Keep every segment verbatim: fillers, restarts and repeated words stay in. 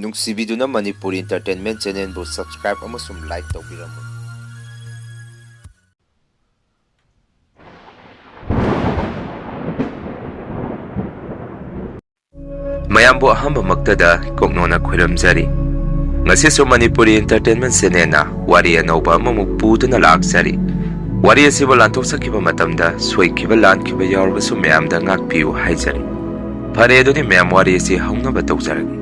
ꯅꯨꯡꯁꯤꯕꯤꯗꯨꯅ Manipuri Entertainment Channelꯕꯨ subscribe ꯑꯃꯁꯨꯡ like ꯇꯧꯕꯤꯔꯝꯃꯨ꯫ ꯃꯌꯥꯝꯕꯨ ꯑꯍꯥꯟꯕꯃꯛꯇꯗ ꯀꯣꯛꯅꯣꯅ ꯈꯣꯏꯔꯝꯖꯔꯤ꯫ ꯉꯁꯤꯁꯨ ꯃꯅꯤꯄꯨꯔꯤ Entertainment Channelꯅ ꯋꯥꯔꯤ ꯑꯅꯧꯕ ꯑꯃꯃꯨꯛ ꯄꯨꯗꯨꯅ ꯂꯥꯛꯆꯔꯤ꯫ ꯋꯥꯔꯤ ꯑꯁꯤꯕꯨ ꯂꯥꯟꯊꯣꯛꯆꯈꯤꯕ ꯃꯇꯝꯗ ꯁꯣꯏꯈꯤꯕ ꯂꯥꯟꯈꯤꯕ ꯌꯥꯎꯔꯕꯁꯨ ꯃꯌꯥꯝꯗ ꯉꯥꯛꯄꯤꯌꯨ ꯍꯥꯏꯖꯔꯤ꯫ ꯐꯔꯦ, ꯑꯗꯨꯗꯤ ꯃꯌꯥꯝ ꯋꯥꯔꯤ ꯑꯁꯤ ꯍꯧꯅꯕ ꯇꯧꯖꯔꯒꯦ꯫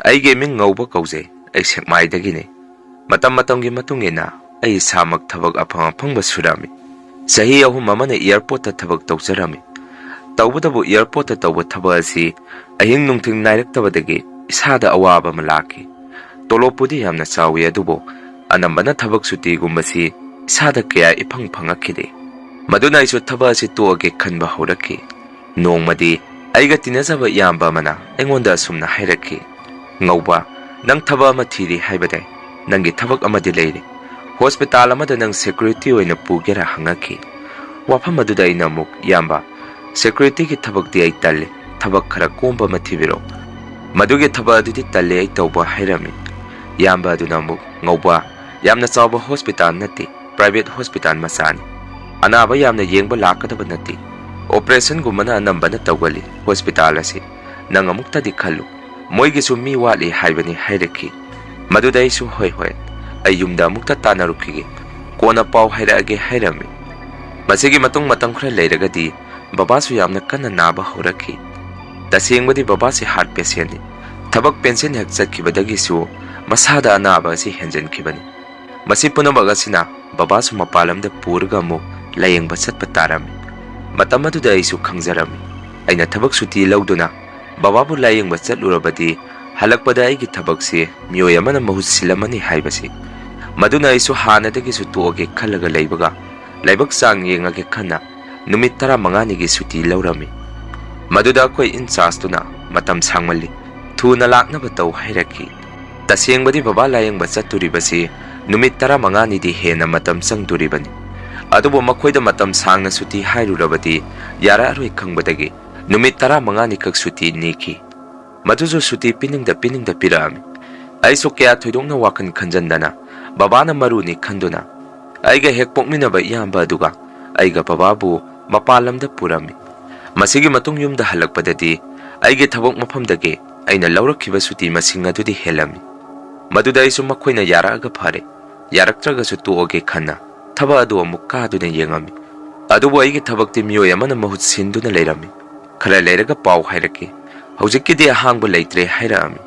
ꯑꯩꯒꯤ ꯃꯤꯡ ꯉꯧꯕ ꯀꯧꯖꯩ꯫ ꯑꯩ ꯁꯦꯛꯃꯥꯏꯗꯒꯤꯅꯤ꯫ ꯃꯇꯝ ꯃꯇꯝꯒꯤ ꯃꯇꯨꯡ ꯏꯟꯅ ꯑꯩ ꯏꯁꯥꯃꯛ ꯊꯕꯛ ꯑꯐꯪ ꯑꯐꯪꯕ ꯁꯨꯔꯝꯃꯤ꯫ ꯆꯍꯤ ꯑꯍꯨꯝ ꯑꯃꯅ airportꯇ ꯊꯕꯛ ꯇꯧꯖꯔꯝꯃꯤ꯫ ꯇꯧꯕꯇꯕꯨ airportꯇ ꯇꯧꯕ ꯊꯕꯛ ꯑꯁꯤ ꯑꯍꯤꯡ ꯅꯨꯡꯊꯤꯜ ꯅꯥꯏꯔꯛꯇꯕꯗꯒꯤ ꯏꯁꯥꯗ ꯑꯋꯥꯕ ꯑꯃ ꯂꯥꯛꯈꯤ꯫ ꯇꯣꯂꯣꯞꯄꯨꯗꯤ ꯌꯥꯝꯅ ꯆꯥꯎꯏ, ꯑꯗꯨꯕꯨ ꯑꯅꯝꯕꯅ ꯊꯕꯛ ꯁꯨꯇꯤꯒꯨꯝꯕꯁꯤ ꯏꯁꯥꯗ ꯀꯌꯥ ꯏꯐꯪ ꯐꯪꯉꯛꯈꯤꯗꯦ꯫ ꯃꯗꯨꯅ ꯑꯩꯁꯨ ꯊꯕꯛ ꯑꯁꯤ ꯇꯣꯛꯑꯒꯦ ꯈꯟꯕ ꯍꯧꯔꯛꯈꯤ꯫ ꯅꯣꯡꯃꯗꯤ ꯑꯩꯒ ꯇꯤꯟꯅꯖꯕ ꯏꯌꯥꯝꯕ ꯑꯃꯅ ꯑꯩꯉꯣꯟꯗ ꯑꯁꯨꯝꯅ ꯍꯥꯏꯔꯛꯈꯤ, "ꯉꯧꯕ, ꯅꯪ ꯊꯕꯛ ꯑꯃ ꯊꯤꯔꯤ ꯍꯥꯏꯕꯗꯥꯏ? ꯅꯪꯒꯤ ꯊꯕꯛ ꯑꯃꯗꯤ ꯂꯩꯔꯦ꯫ Hospital ꯑꯃꯗ ꯅꯪ security ꯑꯣꯏꯅ ꯄꯨꯒꯦꯔꯥ?" ꯍꯪꯉꯛꯈꯤ꯫ ꯋꯥꯐꯝ ꯑꯗꯨꯗ ꯑꯩꯅ ꯑꯃꯨꯛ, "ꯏꯌꯥꯝꯕ, securityꯒꯤ ꯊꯕꯛꯇꯤ ꯑꯩ ꯇꯜꯂꯤ, ꯊꯕꯛ ꯈꯔ ꯀꯣꯝꯕ ꯑꯃ ꯊꯤꯕꯤꯔꯛꯎ꯫ ꯃꯗꯨꯒꯤ ꯊꯕꯛ ꯑꯗꯨꯗꯤ ꯇꯜꯂꯤ ꯑꯩ ꯇꯧꯕ" ꯍꯥꯏꯔꯝꯃꯤ꯫ ꯏꯌꯥꯝꯕ ꯑꯗꯨꯅ ꯑꯃꯨꯛ, "ꯉꯧꯕ, ꯌꯥꯝꯅ ꯆꯥꯎꯕ hospital ꯅꯠꯇꯦ, private hospital ꯃꯆꯥꯅꯤ꯫ ꯑꯅꯥꯕ ꯌꯥꯝꯅ ꯌꯦꯡꯕ ꯂꯥꯛꯀꯗꯕ ꯅꯠꯇꯦ꯫ Operationꯒꯨꯝꯕꯅ ꯑꯅꯝꯕꯅ ꯇꯧꯒꯜꯂꯤ hospital ꯑꯁꯤ꯫ ꯅꯪ ꯑꯃꯨꯛꯇꯗꯤ ꯈꯜꯂꯨ, ꯃꯣꯏꯒꯤꯁꯨ ꯃꯤ ꯋꯥꯠꯂꯤ ꯍꯥꯏꯕꯅꯤ" ꯍꯥꯏꯔꯛꯈꯤ꯫ ꯃꯗꯨꯗ ꯑꯩꯁꯨ, "ꯍꯣꯏ, ꯍꯣꯏ, ꯑꯩ ꯌꯨꯝꯗ ꯑꯃꯨꯛꯇ ꯇꯥꯟꯅꯔꯨꯈꯤꯒꯦ, ꯀꯣꯟꯅ ꯄꯥꯎ ꯍꯥꯏꯔꯛꯑꯒꯦ" ꯍꯥꯏꯔꯝꯃꯤ꯫ ꯃꯁꯤꯒꯤ ꯃꯇꯨꯡ ꯃꯇꯝ ꯈꯔ ꯂꯩꯔꯒꯗꯤ ꯕꯕꯥꯁꯨ ꯌꯥꯝꯅ ꯀꯟꯅ ꯅꯥꯕ ꯍꯧꯔꯛꯈꯤ꯫ ꯇꯁꯦꯡꯕꯗꯤ ꯕꯕꯥꯁꯤ heart patientꯅꯤ꯫ ꯊꯕꯛ pension ꯍꯦꯛ ꯆꯠꯈꯤꯕꯗꯒꯤꯁꯨ ꯃꯁꯥꯗ ꯑꯅꯥꯕ ꯑꯁꯤ ꯍꯦꯟꯖꯟꯈꯤꯕꯅꯤ꯫ ꯃꯁꯤ ꯄꯨꯝꯅꯃꯛ ꯑꯁꯤꯅ ꯕꯕꯥꯁꯨ ꯃꯄꯥꯟ ꯂꯝꯗ ꯄꯨꯔꯒ ꯑꯃꯨꯛ ꯂꯥꯌꯦꯡꯕ ꯆꯠꯄ ꯇꯥꯔꯝꯃꯤ꯫ ꯃꯇꯝ ꯑꯗꯨꯗ ꯑꯩꯁꯨ ꯈꯪꯖꯔꯝꯃꯤ꯫ ꯑꯩꯅ ꯊꯕꯛ ꯁꯨꯇꯤ ꯂꯧꯗꯨꯅ ꯕꯕꯥꯕꯨ ꯂꯥꯌꯦꯡꯕ ꯆꯠꯂꯨꯔꯕꯗꯤ ꯍꯜꯂꯛꯄꯗ ꯑꯩꯒꯤ ꯊꯕꯛꯁꯤ ꯃꯤꯑꯣꯏ ꯑꯃꯅ ꯃꯍꯨꯠ ꯁꯤꯜꯂꯝꯃꯅꯤ ꯍꯥꯏꯕꯁꯤ꯫ ꯃꯗꯨꯅ ꯑꯩꯁꯨ ꯍꯥꯟꯅꯗꯒꯤꯁꯨ ꯇꯣꯛꯑꯒꯦ ꯈꯜꯂꯒ ꯂꯩꯕꯒ ꯂꯥꯏꯕꯛ ꯆꯥꯡ ꯌꯦꯡꯉꯒꯦ ꯈꯟꯅ ꯅꯨꯃꯤꯠ ꯇꯔꯥꯃꯉꯥꯅꯤꯒꯤ ꯁꯨꯇꯤ ꯂꯧꯔꯝꯃꯤ꯫ ꯃꯗꯨꯗ ꯑꯩꯈꯣꯏ in chargeꯇꯨꯅ, "ꯃꯇꯝ ꯁꯥꯡꯃꯜꯂꯤ, ꯊꯨꯅ ꯂꯥꯛꯅꯕ ꯇꯧ" ꯍꯥꯏꯔꯛꯈꯤ꯫ ꯇꯁꯦꯡꯕꯗꯤ ꯕꯕꯥ ꯂꯥꯌꯦꯡꯕ ꯆꯠꯇꯣꯔꯤꯕꯁꯤ ꯅꯨꯃꯤꯠ ꯇꯔꯥꯃꯉꯥꯅꯤꯗꯤ ꯍꯦꯟꯅ ꯃꯇꯝ ꯆꯪꯗꯣꯔꯤꯕꯅꯤ꯫ ꯑꯗꯨꯕꯨ ꯃꯈꯣꯏꯗ ꯃꯇꯝ ꯁꯥꯡꯅ ꯁꯨꯇꯤ ꯍꯥꯏꯔꯨꯔꯕꯗꯤ ꯌꯥꯔꯛꯑꯔꯣꯏ ꯈꯪꯕꯗꯒꯤ ꯅꯨꯃꯤꯠ ꯇꯔꯥꯃꯉꯥꯅꯤꯈꯛ ꯁꯨꯇꯤ ꯅꯤꯈꯤ꯫ ꯃꯗꯨꯁꯨ ꯁꯨꯇꯤ ꯄꯤꯅꯤꯡꯗ ꯄꯤꯅꯤꯡꯗ ꯄꯤꯔꯛꯑꯝꯃꯤ꯫ ꯑꯩꯁꯨ ꯀꯌꯥ ꯊꯣꯏꯗꯣꯛꯅ ꯋꯥꯈꯜ ꯈꯟꯖꯟꯗꯅ ꯕꯕꯥꯅ ꯃꯔꯨꯅꯤ ꯈꯟꯗꯨꯅ ꯑꯩꯒ ꯍꯦꯛ ꯄꯣꯛꯃꯤꯟꯅꯕ ꯏꯌꯥꯝꯕ ꯑꯗꯨꯒ ꯑꯩꯒ ꯕꯕꯥꯕꯨ ꯃꯄꯥꯟ ꯂꯝꯗ ꯄꯨꯔꯝꯃꯤ꯫ ꯃꯁꯤꯒꯤ ꯃꯇꯨꯡ ꯌꯨꯝꯗ ꯍꯜꯂꯛꯄꯗꯗꯤ ꯑꯩꯒꯤ ꯊꯕꯛ ꯃꯐꯝꯗꯒꯤ ꯑꯩꯅ ꯂꯧꯔꯛꯈꯤꯕ ꯁꯨꯇꯤ ꯃꯁꯤꯡ ꯑꯗꯨꯗꯤ ꯍꯦꯜꯂꯝꯃꯤ꯫ ꯃꯗꯨꯗ ꯑꯩꯁꯨ ꯃꯈꯣꯏꯅ ꯌꯥꯔꯛꯑꯒ ꯐꯔꯦ, ꯌꯥꯔꯛꯇ꯭ꯔꯒꯁꯨ ꯇꯣꯛꯑꯒꯦ ꯈꯟꯅ ꯊꯕꯛ ꯑꯗꯨ ꯑꯃꯨꯛ ꯀꯥꯗꯨꯅ ꯌꯦꯡꯉꯝꯃꯤ꯫ ꯑꯗꯨꯕꯨ ꯑꯩꯒꯤ ꯊꯕꯛꯇꯤ ꯃꯤꯑꯣꯏ ꯑꯃꯅ ꯃꯍꯨꯠ ꯁꯤꯟꯗꯨꯅ ꯂꯩꯔꯝꯃꯤ꯫ ꯈꯔ ꯂꯩꯔꯒ ꯄꯥꯎ ꯍꯥꯏꯔꯛꯀꯦ, ꯍꯧꯖꯤꯛꯀꯤꯗꯤ ꯑꯍꯥꯡꯕ ꯂꯩꯇ꯭ꯔꯦ ꯍꯥꯏꯔꯛꯑꯝꯃꯤ꯫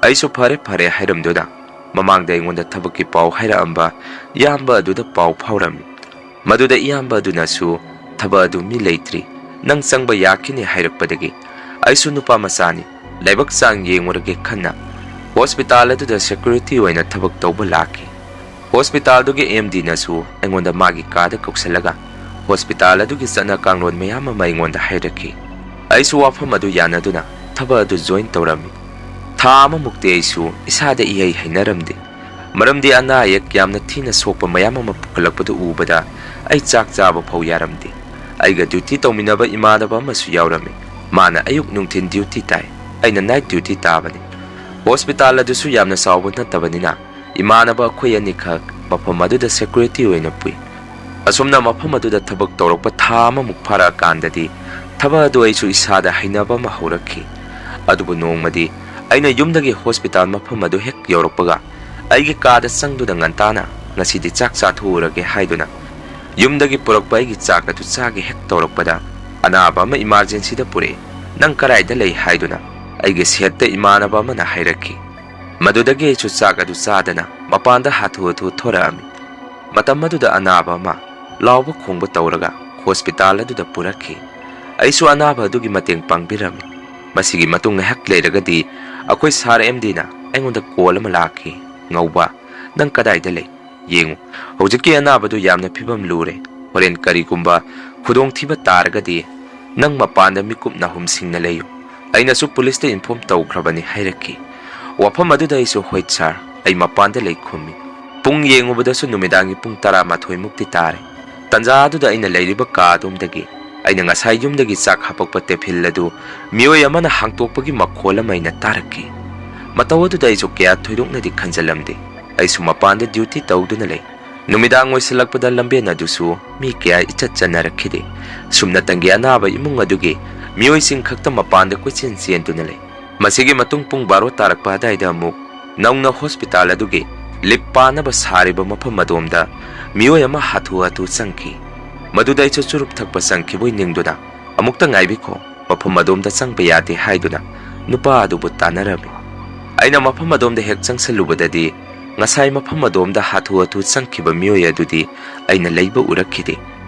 ꯑꯩꯁꯨ ꯐꯔꯦ ꯐꯔꯦ ꯍꯥꯏꯔꯝꯗꯨꯅ ꯃꯃꯥꯡꯗ ꯑꯩꯉꯣꯟꯗ ꯊꯕꯛꯀꯤ ꯄꯥꯎ ꯍꯥꯏꯔꯛꯑꯝꯕ ꯏꯌꯥꯝꯕ ꯑꯗꯨꯗ ꯄꯥꯎ ꯐꯥꯎꯔꯝꯃꯤ꯫ ꯃꯗꯨꯗ ꯏꯌꯥꯝꯕ ꯑꯗꯨꯅꯁꯨ ꯊꯕꯛ ꯑꯗꯨ ꯃꯤ ꯂꯩꯇ꯭ꯔꯤ, ꯅꯪ ꯆꯪꯕ ꯌꯥꯈꯤꯅꯤ ꯍꯥꯏꯔꯛꯄꯗꯒꯤ ꯑꯩꯁꯨ ꯅꯨꯄꯥ ꯃꯆꯥꯅꯤ, ꯂꯥꯏꯕꯛ ꯆꯥꯡ ꯌꯦꯡꯉꯨꯔꯒꯦ ꯈꯟꯅ ꯍꯣꯁꯄꯤꯇꯥꯜ ꯑꯗꯨꯗ ꯁꯦꯀ꯭ꯌꯨꯔꯤꯇꯤ ꯑꯣꯏꯅ ꯊꯕꯛ ꯇꯧꯕ ꯂꯥꯛꯈꯤ꯫ ꯍꯣꯁꯄꯤꯇꯥꯜꯗꯨꯒꯤ ꯑꯦꯝ ꯗꯤꯅꯁꯨ ꯑꯩꯉꯣꯟꯗ ꯃꯥꯒꯤ ꯀꯥꯗ ꯀꯧꯁꯤꯜꯂꯒ ꯍꯣꯁꯄꯤꯇꯥꯜ ꯑꯗꯨꯒꯤ ꯆꯠꯅ ꯀꯥꯡꯂꯣꯟ ꯃꯌꯥꯝ ꯑꯃ ꯑꯩꯉꯣꯟꯗ ꯍꯥꯏꯔꯛꯈꯤ꯫ ꯑꯩꯁꯨ ꯋꯥꯐꯝ ꯑꯗꯨ ꯌꯥꯅꯗꯨꯅ ꯊꯕꯛ ꯑꯗꯨ ꯖꯣꯏꯟ ꯇꯧꯔꯝꯃꯤ꯫ ꯊꯥ ꯑꯃꯃꯨꯛꯇꯤ ꯑꯩꯁꯨ ꯏꯁꯥꯗ ꯏꯍꯩ ꯍꯩꯅꯔꯝꯗꯦ, ꯃꯔꯝꯗꯤ ꯑꯅꯥ ꯑꯌꯦꯛ ꯌꯥꯝꯅ ꯊꯤꯅ ꯁꯣꯛꯄ ꯃꯌꯥꯝ ꯑꯃ ꯄꯨꯈꯠꯂꯛꯄꯗꯨ ꯎꯕꯗ ꯑꯩ ꯆꯥꯛ ꯆꯥꯕ ꯐꯥꯎ ꯌꯥꯔꯝꯗꯦ꯫ ꯑꯩꯒ ꯗ꯭ꯌꯨꯇꯤ ꯇꯧꯃꯤꯟꯅꯕ ꯏꯃꯥꯟꯅꯕ ꯑꯃꯁꯨ ꯌꯥꯎꯔꯝꯃꯤ꯫ ꯃꯥꯅ ꯑꯌꯨꯛ ꯅꯨꯡꯊꯤꯟ ꯗ꯭ꯌꯨꯇꯤ ꯇꯥꯏ, ꯑꯩꯅ ꯅꯥꯏꯠ ꯗ꯭ꯌꯨꯇꯤ ꯇꯥꯕꯅꯤ꯫ ꯍꯣꯁꯄꯤꯇꯥꯜ ꯑꯗꯨꯁꯨ ꯌꯥꯝꯅ ꯆꯥꯎꯕ ꯅꯠꯇꯕꯅꯤꯅ ꯏꯃꯥꯟꯅꯕ ꯑꯩꯈꯣꯏ ꯑꯅꯤꯈꯛ ꯃꯐꯝ ꯑꯗꯨꯗ ꯁꯦꯀ꯭ꯌꯨꯔꯤꯇꯤ ꯑꯣꯏꯅ ꯄꯨꯏ꯫ ꯑꯁꯨꯝꯅ ꯃꯐꯝ ꯑꯗꯨꯗ ꯊꯕꯛ ꯇꯧꯔꯛꯄ ꯊꯥ ꯑꯃꯃꯨꯛ ꯐꯥꯔꯛꯑꯀꯥꯟꯗꯗꯤ ꯊꯕꯛ ꯑꯗꯨ ꯑꯩꯁꯨ ꯏꯁꯥꯗ ꯍꯩꯅꯕ ꯑꯃ ꯍꯧꯔꯛꯈꯤ꯫ ꯑꯗꯨꯕꯨ ꯅꯣꯡꯃꯗꯤ ꯑꯩꯅ ꯌꯨꯝꯗꯒꯤ ꯍꯣꯁꯄꯤꯇꯥꯜ ꯃꯐꯝ ꯑꯗꯨ ꯍꯦꯛ ꯌꯧꯔꯛꯄꯒ ꯑꯩꯒꯤ ꯀꯥꯗ ꯆꯪꯗꯨꯅ ꯉꯟꯇꯥꯅ "ꯉꯁꯤꯗꯤ ꯆꯥꯛ ꯆꯥꯊꯣꯛꯎꯔꯒꯦ" ꯍꯥꯏꯗꯨꯅ ꯌꯨꯝꯗꯒꯤ ꯄꯨꯔꯛꯄ ꯑꯩꯒꯤ ꯆꯥꯛ ꯑꯗꯨ ꯆꯥꯒꯦ ꯍꯦꯛ ꯇꯧꯔꯛꯄꯗ ꯑꯅꯥꯕ ꯑꯃ ꯏꯃꯥꯔꯖꯦꯟꯁꯤꯗ ꯄꯨꯔꯛꯏ꯫ "ꯅꯪ ꯀꯗꯥꯏꯗ ꯂꯩ?" ꯍꯥꯏꯗꯨꯅ ꯑꯩꯒꯤ ꯁꯦꯠꯇ ꯏꯃꯥꯟꯅꯕ ꯑꯃꯅ ꯍꯥꯏꯔꯛꯈꯤ꯫ ꯃꯗꯨꯗꯒꯤ ꯑꯩꯁꯨ ꯆꯥꯛ ꯑꯗꯨ ꯆꯥꯗꯅ ꯃꯄꯥꯟꯗ ꯍꯥꯊꯨ ꯍꯥꯊꯨ ꯊꯣꯔꯛꯑꯝꯃꯤ꯫ ꯃꯇꯝ ꯑꯗꯨꯗ ꯑꯅꯥꯕ ꯑꯃ ꯂꯥꯎꯕ ꯈꯣꯡꯕ ꯇꯧꯔꯒ ꯍꯣꯁꯄꯤꯇꯥꯜ ꯑꯗꯨꯗ ꯄꯨꯔꯛꯈꯤ꯫ ꯑꯩꯁꯨ ꯑꯅꯥꯕ ꯑꯗꯨꯒꯤ ꯃꯇꯦꯡ ꯄꯥꯡꯕꯤꯔꯝꯃꯤ꯫ ꯃꯁꯤꯒꯤ ꯃꯇꯨꯡ ꯉꯥꯏꯍꯥꯛ ꯂꯩꯔꯒꯗꯤ ꯑꯩꯈꯣꯏ ꯁꯥꯔ ꯑꯦꯝ ꯗꯤꯅ ꯑꯩꯉꯣꯟꯗ ꯀꯣꯜ ꯑꯃ ꯂꯥꯛꯈꯤ꯫ "ꯉꯧꯕ, ꯅꯪ ꯀꯗꯥꯏꯗ ꯂꯩ? ꯌꯦꯡꯉꯨ, ꯍꯧꯖꯤꯛꯀꯤ ꯑꯅꯥꯕꯗꯨ ꯌꯥꯝꯅ ꯐꯤꯕꯝ ꯂꯨꯔꯦ꯫ ꯍꯣꯔꯦꯟ ꯀꯔꯤꯒꯨꯝꯕ ꯈꯨꯗꯣꯡꯊꯤꯕ ꯇꯥꯔꯒꯗꯤ ꯅꯪ ꯃꯄꯥꯟꯗ ꯃꯤꯀꯨꯞ ꯅꯥꯍꯨꯝ ꯁꯤꯡꯅ ꯂꯩꯌꯨ꯫ ꯑꯩꯅꯁꯨ ꯄꯨꯂꯤꯁꯇ ꯏꯟꯐꯣꯔꯝ ꯇꯧꯈ꯭ꯔꯕꯅꯤ" ꯍꯥꯏꯔꯛꯈꯤ꯫ ꯋꯥꯐꯝ ꯑꯗꯨꯗ ꯑꯩꯁꯨ "ꯍꯣꯏ ꯁꯥꯔ, ꯑꯩ ꯃꯄꯥꯟꯗ ꯂꯩ" ꯈꯨꯝꯃꯤ꯫ ꯄꯨꯡ ꯌꯦꯡꯉꯨꯕꯗꯁꯨ ꯅꯨꯃꯤꯗꯥꯡꯒꯤ ꯄꯨꯡ ꯇꯔꯥꯃꯥꯊꯣꯏ ꯃꯨꯛꯇꯤ ꯇꯥꯔꯦ꯫ ꯇꯟꯖꯥ ꯑꯗꯨꯗ ꯑꯩꯅ ꯂꯩꯔꯤꯕ ꯀꯥ ꯑꯗꯣꯝꯗꯒꯤ ꯑꯩꯅ ꯉꯁꯥꯏ ꯌꯨꯝꯗꯒꯤ ꯆꯥꯛ ꯍꯥꯄꯛꯄ ꯇꯦꯐꯤꯜ ꯑꯗꯨ ꯃꯤꯑꯣꯏ ꯑꯃꯅ ꯍꯥꯡꯇꯣꯛꯄꯒꯤ ꯃꯈꯣꯜ ꯑꯃ ꯑꯩꯅ ꯇꯥꯔꯛꯈꯤ꯫ ꯃꯇꯧ ꯑꯗꯨꯗ ꯑꯩꯁꯨ ꯀꯌꯥ ꯊꯣꯏꯗꯣꯛꯅꯗꯤ ꯈꯟꯖꯜꯂꯝꯗꯦ꯫ ꯑꯩꯁꯨ ꯃꯄꯥꯟꯗ ꯗ꯭ꯌꯨꯇꯤ ꯇꯧꯗꯨꯅ ꯂꯩ꯫ ꯅꯨꯃꯤꯗꯥꯡ ꯑꯣꯏꯁꯤꯜꯂꯛꯄꯗ ꯂꯝꯕꯦꯟ ꯑꯗꯨꯁꯨ ꯃꯤ ꯀꯌꯥ ꯏꯆꯠ ꯆꯠꯅꯔꯛꯈꯤꯗꯦ꯫ ꯁꯨꯝꯅꯇꯪꯒꯤ ꯑꯅꯥꯕ ꯏꯃꯨꯡ ꯑꯗꯨꯒꯤ ꯃꯤꯑꯣꯏꯁꯤꯡ ꯈꯛꯇ ꯃꯄꯥꯟꯗ ꯀꯣꯏꯆꯦꯟ ꯆꯦꯟꯗꯨꯅ ꯂꯩ꯫ ꯃꯁꯤꯒꯤ ꯃꯇꯨꯡ ꯄꯨꯡ ꯕꯥꯔꯣ ꯇꯥꯔꯛꯄ ꯑꯗꯥꯏꯗ ꯑꯃꯨꯛ ꯅꯧꯅ ꯍꯣꯁꯄꯤꯇꯥꯜ ꯑꯗꯨꯒꯤ ꯂꯤꯞ ꯄꯥꯅꯕ ꯁꯥꯔꯤꯕ ꯃꯐꯝ ꯑꯗꯣꯝꯗ ꯃꯤꯑꯣꯏ ꯑꯃ ꯍꯥꯊꯨ ꯍꯥꯊꯨ ꯆꯪꯈꯤ꯫ ꯃꯗꯨꯗ ꯑꯩꯁꯨ ꯆꯨꯔꯨꯞ ꯊꯛꯄ ꯆꯪꯈꯤꯕꯣꯏ ꯅꯤꯡꯗꯨꯅ, "ꯑꯃꯨꯛꯇ ꯉꯥꯏꯕꯤꯈꯣ, ꯃꯐꯝ ꯑꯗꯣꯝꯗ ꯆꯪꯕ ꯌꯥꯗꯦ" ꯍꯥꯏꯗꯨꯅ ꯅꯨꯄꯥ ꯑꯗꯨꯕꯨ ꯇꯥꯟꯅꯔꯝꯃꯤ꯫ ꯑꯩꯅ ꯃꯐꯝ ꯑꯗꯣꯝꯗ ꯍꯦꯛ ꯆꯪꯁꯜꯂꯨꯕꯗꯗꯤ, ꯉꯁꯥꯏ ꯃꯐꯝ ꯑꯗꯣꯝꯗ ꯍꯥꯊꯨ ꯍꯥꯊꯨ ꯆꯪꯈꯤꯕ ꯃꯤꯑꯣꯏ ꯑꯗꯨꯗꯤ ꯑꯩꯅ ꯂꯩꯕ ꯎꯔꯛꯈꯤꯗꯦ꯫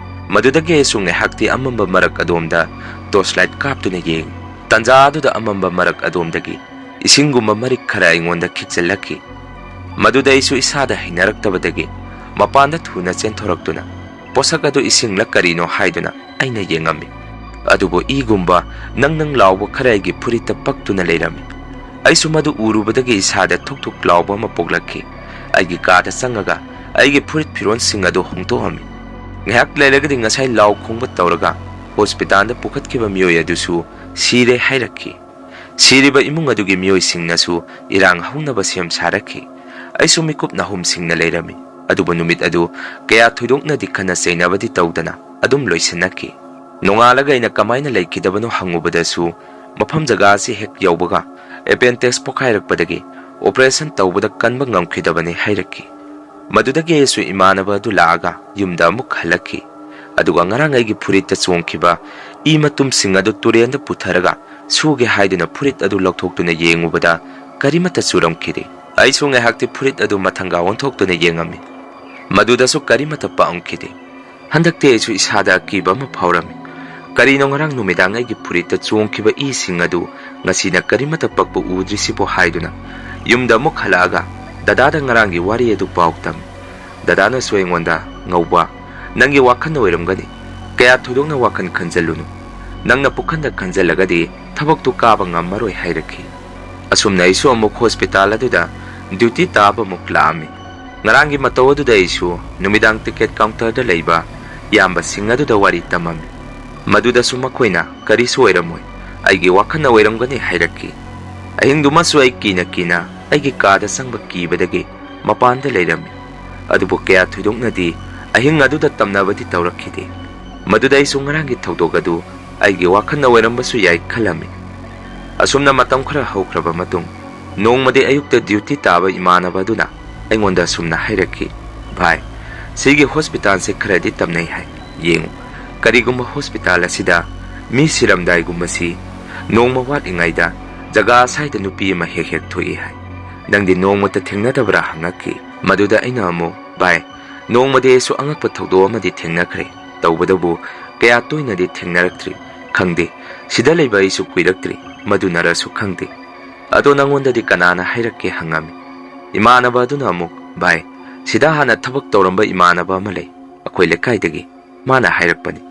ꯃꯗꯨꯗꯒꯤ ꯑꯩꯁꯨ ꯉꯥꯏꯍꯥꯛꯇꯤ ꯑꯃꯝꯕ ꯃꯔꯛ ꯑꯗꯣꯝꯗ ꯇꯣꯔꯆ ꯂꯥꯏꯠ ꯀꯥꯞꯇꯨꯅ ꯌꯦꯡꯉꯤ꯫ ꯇꯟꯖꯥ ꯑꯗꯨꯗ ꯑꯃꯝꯕ ꯃꯔꯛ ꯑꯗꯣꯝꯗꯒꯤ ꯏꯁꯤꯡꯒꯨꯝꯕ ꯃꯔꯤꯛ ꯈꯔ ꯑꯩꯉꯣꯟꯗ ꯈꯤꯛꯆꯜꯂꯛꯈꯤ꯫ ꯃꯗꯨꯗ ꯑꯩꯁꯨ ꯏꯁꯥꯗ ꯍꯩꯅꯔꯛꯇꯕꯗꯒꯤ ꯃꯄꯥꯟꯗ ꯊꯨꯅ ꯆꯦꯟꯊꯣꯔꯛꯇꯨꯅ ꯄꯣꯠꯁꯛ ꯑꯗꯨ ꯏꯁꯤꯡꯂ ꯀꯔꯤꯅꯣ ꯍꯥꯏꯗꯨꯅ ꯑꯩꯅ ꯌꯦꯡꯉꯝꯃꯤ꯫ ꯑꯗꯨꯕꯨ ꯏꯒꯨꯝꯕ ꯅꯪ ꯅꯪ ꯂꯥꯎꯕ ꯈꯔ ꯑꯩꯒꯤ ꯐꯨꯔꯤꯠꯇ ꯄꯛꯇꯨꯅ ꯂꯩꯔꯝꯃꯤ꯫ ꯑꯩꯁꯨ ꯃꯗꯨ ꯎꯔꯨꯕꯗꯒꯤ ꯏꯁꯥꯗ ꯊꯨꯛ ꯊꯨꯛ ꯂꯥꯎꯕ ꯑꯃ ꯄꯣꯛꯂꯛꯈꯤ꯫ ꯑꯩꯒꯤ ꯀꯥꯗ ꯆꯪꯉꯒ ꯑꯩꯒꯤ ꯐꯨꯔꯤꯠ ꯐꯤꯔꯣꯜꯁꯤꯡ ꯑꯗꯨ ꯍꯣꯡꯗꯣꯛꯑꯝꯃꯤ꯫ ꯉꯥꯏꯍꯥꯛ ꯂꯩꯔꯒꯗꯤ ꯉꯁꯥꯏ ꯂꯥꯎ ꯈꯣꯡꯕ ꯇꯧꯔꯒ ꯍꯣꯁꯄꯤꯇꯥꯜꯗ ꯄꯨꯈꯠꯈꯤꯕ ꯃꯤꯑꯣꯏ ꯑꯗꯨꯁꯨ ꯁꯤꯔꯦ ꯍꯥꯏꯔꯛꯈꯤ꯫ ꯁꯤꯔꯤꯕ ꯏꯃꯨꯡ ꯑꯗꯨꯒꯤ ꯃꯤꯑꯣꯏꯁꯤꯡꯅꯁꯨ ꯏꯔꯥꯡ ꯍꯧꯅꯕ ꯁꯦꯝ ꯁꯥꯔꯛꯈꯤ꯫ ꯑꯩꯁꯨ ꯃꯤꯀꯨꯞ ꯅꯍꯨꯝ ꯁꯤꯡꯅ ꯂꯩꯔꯝꯃꯤ꯫ ꯑꯗꯨꯕꯨ ꯅꯨꯃꯤꯠ ꯑꯗꯨ ꯀꯌꯥ ꯊꯣꯏꯗꯣꯛꯅꯗꯤ ꯈꯟꯅ ꯆꯩꯅꯕꯗꯤ ꯇꯧꯗꯅ ꯑꯗꯨꯝ ꯂꯣꯏꯁꯤꯟꯅꯈꯤ꯫ ꯅꯣꯡꯉꯥꯜꯂꯒ ꯑꯩꯅ ꯀꯃꯥꯏꯅ ꯂꯩꯈꯤꯗꯕꯅꯣ ꯍꯪꯉꯨꯕꯗꯁꯨ, ꯃꯐꯝ ꯖꯒꯥ ꯑꯁꯤ ꯍꯦꯛ ꯌꯧꯕꯒ ꯑꯦꯄꯦꯟꯗꯤꯛꯁ ꯄꯣꯈꯥꯏꯔꯛꯄꯗꯒꯤ ꯑꯣꯄꯔꯦꯁꯟ ꯇꯧꯕꯗ ꯀꯟꯕ ꯉꯝꯈꯤꯗꯕꯅꯤ ꯍꯥꯏꯔꯛꯈꯤ꯫ ꯃꯗꯨꯗꯒꯤ ꯑꯩꯁꯨ ꯏꯃꯥꯟꯅꯕ ꯑꯗꯨ ꯂꯥꯛꯑꯒ ꯌꯨꯝꯗ ꯑꯃꯨꯛ ꯍꯜꯂꯛꯈꯤ꯫ ꯑꯗꯨꯒ ꯉꯔꯥꯡ ꯑꯩꯒꯤ ꯐꯨꯔꯤꯠꯇ ꯆꯣꯡꯈꯤꯕ ꯏ ꯃꯇꯨꯝꯁꯤꯡ ꯑꯗꯨ ꯇꯨꯔꯦꯟꯗ ꯄꯨꯊꯔꯒ ꯁꯨꯒꯦ ꯍꯥꯏꯗꯨꯅ ꯐꯨꯔꯤꯠ ꯑꯗꯨ ꯂꯧꯊꯣꯛꯇꯨꯅ ꯌꯦꯡꯉꯨꯕꯗ ꯀꯔꯤꯃꯠꯇ ꯆꯨꯔꯝꯈꯤꯗꯦ꯫ ꯑꯩꯁꯨ ꯉꯥꯏꯍꯥꯛꯇꯤ ꯐꯨꯔꯤꯠ ꯑꯗꯨ ꯃꯊꯪꯒꯥ ꯑꯣꯟꯊꯣꯛꯇꯨꯅ ꯌꯦꯡꯉꯝꯃꯤ꯫ ꯃꯗꯨꯗꯁꯨ ꯀꯔꯤꯃꯠꯇ ꯄꯛꯑꯝꯈꯤꯗꯦ꯫ ꯍꯟꯗꯛꯇꯤ ꯑꯩꯁꯨ ꯏꯁꯥꯗ ꯑꯀꯤꯕ ꯑꯃ ꯐꯥꯎꯔꯝꯃꯤ꯫ ꯀꯔꯤꯅꯣ ꯉꯔꯥꯡ ꯅꯨꯃꯤꯗꯥꯡ ꯑꯩꯒꯤ ꯐꯨꯔꯤꯠꯇ ꯆꯣꯡꯈꯤꯕ ꯏꯁꯤꯡ ꯑꯗꯨ ꯉꯁꯤꯅ ꯀꯔꯤꯃꯠꯇ ꯄꯛꯄ ꯎꯗ꯭ꯔꯤꯁꯤꯕꯣ ꯍꯥꯏꯗꯨꯅ ꯌꯨꯝꯗ ꯑꯃꯨꯛ ꯍꯜꯂꯛꯑꯒ ꯗꯗꯥꯗ ꯉꯔꯥꯡꯒꯤ ꯋꯥꯔꯤ ꯑꯗꯨ ꯄꯥꯎ ꯇꯝꯃꯤ꯫ ꯗꯗꯥꯅꯁꯨ ꯑꯩꯉꯣꯟꯗ, "ꯉꯧꯕ, ꯅꯪꯒꯤ ꯋꯥꯈꯜꯅ ꯑꯣꯏꯔꯝꯒꯅꯤ꯫ ꯀꯌꯥ ꯊꯣꯏꯗꯣꯛꯅ ꯋꯥꯈꯜ ꯈꯟꯖꯜꯂꯨꯅꯨ꯫ ꯅꯪꯅ ꯄꯨꯈꯟꯗ ꯈꯟꯖꯜꯂꯒꯗꯤ ꯊꯕꯛꯇꯨ ꯀꯥꯕ ꯉꯝꯃꯔꯣꯏ" ꯍꯥꯏꯔꯛꯈꯤ꯫ ꯑꯁꯨꯝꯅ ꯑꯩꯁꯨ ꯑꯃꯨꯛ ꯍꯣꯁꯄꯤꯇꯥꯜ ꯑꯗꯨꯗ ꯗ꯭ꯌꯨꯇꯤ ꯇꯥꯕ ꯑꯃꯨꯛ ꯂꯥꯛꯑꯝꯃꯤ꯫ ꯉꯔꯥꯡꯒꯤ ꯃꯇꯧ ꯑꯗꯨꯗ ꯑꯩꯁꯨ ꯅꯨꯃꯤꯗꯥꯡ ꯇꯤꯀꯦꯠ ꯀꯥꯎꯟꯇꯔꯗ ꯂꯩꯕ ꯏꯌꯥꯝꯕꯁꯤꯡ ꯑꯗꯨꯗ ꯋꯥꯔꯤ ꯇꯝꯃꯝꯃꯤ꯫ ꯃꯗꯨꯗꯁꯨ ꯃꯈꯣꯏꯅ ꯀꯔꯤꯁꯨ ꯑꯣꯏꯔꯝꯃꯣꯏ, ꯑꯩꯒꯤ ꯋꯥꯈꯜꯅ ꯑꯣꯏꯔꯝꯒꯅꯤ ꯍꯥꯏꯔꯛꯈꯤ꯫ ꯑꯍꯤꯡꯗꯨꯃꯁꯨ ꯑꯩ ꯀꯤꯅ ꯀꯤꯅ ꯑꯩꯒꯤ ꯀꯥꯗ ꯆꯪꯕ ꯀꯤꯕꯗꯒꯤ ꯃꯄꯥꯟꯗ ꯂꯩꯔꯝꯃꯤ꯫ ꯑꯗꯨꯕꯨ ꯀꯌꯥ ꯊꯣꯏꯗꯣꯛꯅꯗꯤ ꯑꯍꯤꯡ ꯑꯗꯨꯗ ꯇꯝꯅꯕꯗꯤ ꯇꯧꯔꯛꯈꯤꯗꯦ꯫ ꯃꯗꯨꯗ ꯑꯩꯁꯨ ꯉꯔꯥꯡꯒꯤ ꯊꯧꯗꯣꯛ ꯑꯗꯨ ꯑꯩꯒꯤ ꯋꯥꯈꯜꯅ ꯑꯣꯏꯔꯝꯕꯁꯨ ꯌꯥꯏ ꯈꯜꯂꯝꯃꯤ꯫ ꯑꯁꯨꯝꯅ ꯃꯇꯝ ꯈꯔ ꯍꯧꯈ꯭ꯔꯕ ꯃꯇꯨꯡ, ꯅꯣꯡꯃꯗꯤ ꯑꯌꯨꯛꯇ ꯗ꯭ꯌꯨꯇꯤ ꯇꯥꯕ ꯏꯃꯥꯟꯅꯕ ꯑꯗꯨꯅ ꯑꯩꯉꯣꯟꯗ ꯑꯁꯨꯝꯅ ꯍꯥꯏꯔꯛꯈꯤ, "ꯚꯥꯏ, ꯁꯤꯒꯤ ꯍꯣꯁꯄꯤꯇꯥꯜꯁꯦ ꯈꯔꯗꯤ ꯇꯝꯅꯩ ꯍꯥꯏ꯫ ꯌꯦꯡꯉꯨ, ꯀꯔꯤꯒꯨꯝꯕ ꯍꯣꯁꯄꯤꯇꯥꯜ ꯑꯁꯤꯗ ꯃꯤ ꯁꯤꯔꯝꯗꯥꯏꯒꯨꯝꯕꯁꯤ ꯅꯣꯡꯃ ꯋꯥꯠꯂꯤꯉꯩꯗ ꯖꯒꯥ ꯑꯁꯥꯏꯗ ꯅꯨꯄꯤ ꯑꯃ ꯍꯦꯛ ꯍꯦꯛ ꯊꯣꯛꯏ ꯍꯥꯏ꯫ ꯅꯪꯗꯤ ꯅꯣꯡꯃꯇ ꯊꯦꯡꯅꯗꯕ꯭ꯔꯥ?" ꯍꯪꯉꯛꯈꯤ꯫ ꯃꯗꯨꯗ ꯑꯩꯅ ꯑꯃꯨꯛ, "ꯚꯥꯏ, ꯅꯣꯡꯃꯗꯤ ꯑꯩꯁꯨ ꯑꯉꯛꯄ ꯊꯧꯗꯣꯛ ꯑꯃꯗꯤ ꯊꯦꯡꯅꯈ꯭ꯔꯦ꯫ ꯇꯧꯕꯗꯕꯨ ꯀꯌꯥ ꯇꯣꯏꯅꯗꯤ ꯊꯦꯡꯅꯔꯛꯇ꯭ꯔꯤ꯫ ꯈꯪꯗꯦ, ꯁꯤꯗ ꯂꯩꯕ ꯑꯩꯁꯨ ꯀꯨꯏꯔꯛꯇ꯭ꯔꯤ, ꯃꯗꯨꯅꯔꯁꯨ ꯈꯪꯗꯦ꯫ ꯑꯗꯣ ꯅꯪꯉꯣꯟꯗꯗꯤ ꯀꯅꯥꯅ ꯍꯥꯏꯔꯛꯀꯦ?" ꯍꯪꯉꯝꯃꯤ꯫ ꯏꯃꯥꯟꯅꯕ ꯑꯗꯨꯅ ꯑꯃꯨꯛ, "ꯚꯥꯏ, ꯁꯤꯗ ꯍꯥꯟꯅ ꯊꯕꯛ ꯇꯧꯔꯝꯕ ꯏꯃꯥꯟꯅꯕ ꯑꯃ ꯂꯩ, ꯑꯩꯈꯣꯏ ꯂꯩꯀꯥꯏꯗꯒꯤ꯫ ꯃꯥꯅ ꯍꯥꯏꯔꯛꯄꯅꯤ꯫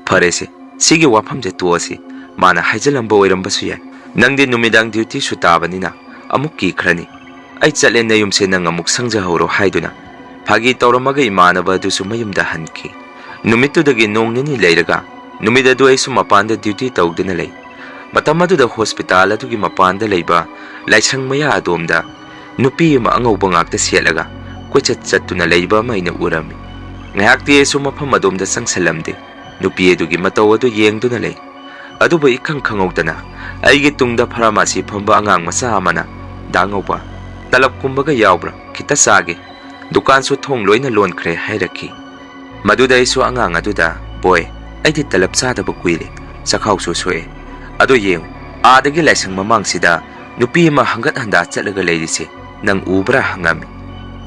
ꯐꯔꯦꯁꯦ, ꯁꯤꯒꯤ ꯋꯥꯐꯝꯁꯦ ꯇꯣꯛꯑꯁꯤ꯫ ꯃꯥꯅ ꯍꯥꯏꯖꯤꯜꯂꯝꯕ ꯑꯣꯏꯔꯝꯕꯁꯨ ꯌꯥꯏ꯫ ꯅꯪꯗꯤ ꯅꯨꯃꯤꯗꯥꯡ ꯗ꯭ꯌꯨꯇꯤꯁꯨ ꯇꯥꯕꯅꯤꯅ ꯑꯃꯨꯛ ꯀꯤꯈ꯭ꯔꯅꯤ꯫ ꯑꯩ ꯆꯠꯂꯦ, ꯅꯌꯨꯝꯁꯦ ꯅꯪ ꯑꯃꯨꯛ ꯁꯪꯖꯍꯧꯔꯣ" ꯍꯥꯏꯗꯨꯅ ꯐꯥꯒꯤ ꯇꯧꯔꯝꯃꯒ ꯏꯃꯥꯟꯅꯕ ꯑꯗꯨꯁꯨ ꯃꯌꯨꯝꯗ ꯍꯟꯈꯤ꯫ ꯅꯨꯃꯤꯠꯇꯨꯗꯒꯤ ꯅꯣꯡ ꯅꯤꯅꯤ ꯂꯩꯔꯒ ꯅꯨꯃꯤꯠ ꯑꯗꯨ ꯑꯩꯁꯨ ꯃꯄꯥꯟꯗ ꯗ꯭ꯌꯨꯇꯤ ꯇꯧꯗꯨꯅ ꯂꯩ꯫ ꯃꯇꯝ ꯑꯗꯨꯗ ꯍꯣꯁꯄꯤꯇꯥꯜ ꯑꯗꯨꯒꯤ ꯃꯄꯥꯟꯗ ꯂꯩꯕ ꯂꯥꯏꯁꯪ ꯃꯌꯥ ꯑꯗꯣꯝꯗ ꯅꯨꯄꯤ ꯑꯃ ꯑꯉꯧꯕ ꯉꯥꯛꯇ ꯁꯦꯠꯂꯒ ꯀꯣꯏꯆꯠ ꯆꯠꯇꯨꯅ ꯂꯩꯕ ꯑꯃ ꯑꯩꯅ ꯎꯔꯝꯃꯤ꯫ ꯉꯥꯏꯍꯥꯛꯇꯤ ꯑꯩꯁꯨ ꯃꯐꯝ ꯑꯗꯣꯝꯗ ꯆꯪꯁꯤꯜꯂꯝꯗꯦ꯫ ꯅꯨꯄꯤ ꯑꯗꯨꯒꯤ ꯃꯇꯧ ꯑꯗꯨ ꯌꯦꯡꯗꯨꯅ ꯂꯩ꯫ ꯑꯗꯨꯕꯨ ꯏꯈꯪ ꯈꯪꯍꯧꯗꯅ ꯑꯩꯒꯤ ꯇꯨꯡꯗ ꯐꯥꯔꯃꯥꯁꯤ ꯐꯝꯕ ꯑꯉꯥꯡ ꯃꯆꯥ ꯑꯃꯅ, "ꯗꯥ ꯉꯧꯕ, ꯇꯂꯞꯀꯨꯝꯕꯒ ꯌꯥꯎꯕ꯭ꯔꯥ? ꯈꯤꯇ ꯆꯥꯒꯦ꯫ ꯗꯨꯀꯥꯟꯁꯨ ꯊꯣꯡ ꯂꯣꯏꯅ ꯂꯣꯟꯈ꯭ꯔꯦ" ꯍꯥꯏꯔꯛꯈꯤ꯫ ꯃꯗꯨꯗ ꯑꯩꯁꯨ ꯑꯉꯥꯡ ꯑꯗꯨꯗ, "ꯕꯣꯏ, ꯑꯩꯗꯤ ꯇꯂꯞ ꯆꯥꯗꯕ ꯀꯨꯏꯔꯦ, ꯆꯈꯥꯎꯁꯨ ꯁꯣꯛꯑꯦ꯫ ꯑꯗꯣ ꯌꯦꯡꯉꯨ, ꯑꯥꯗꯒꯤ ꯂꯥꯏꯁꯪ ꯃꯃꯥꯡꯁꯤꯗ ꯅꯨꯄꯤ ꯑꯃ ꯍꯪꯒꯠ ꯍꯟꯗꯥ ꯆꯠꯂꯒ ꯂꯩꯔꯤꯁꯦ ꯅꯪ ꯎꯕ꯭ꯔꯥ?" ꯍꯪꯉꯝꯃꯤ꯫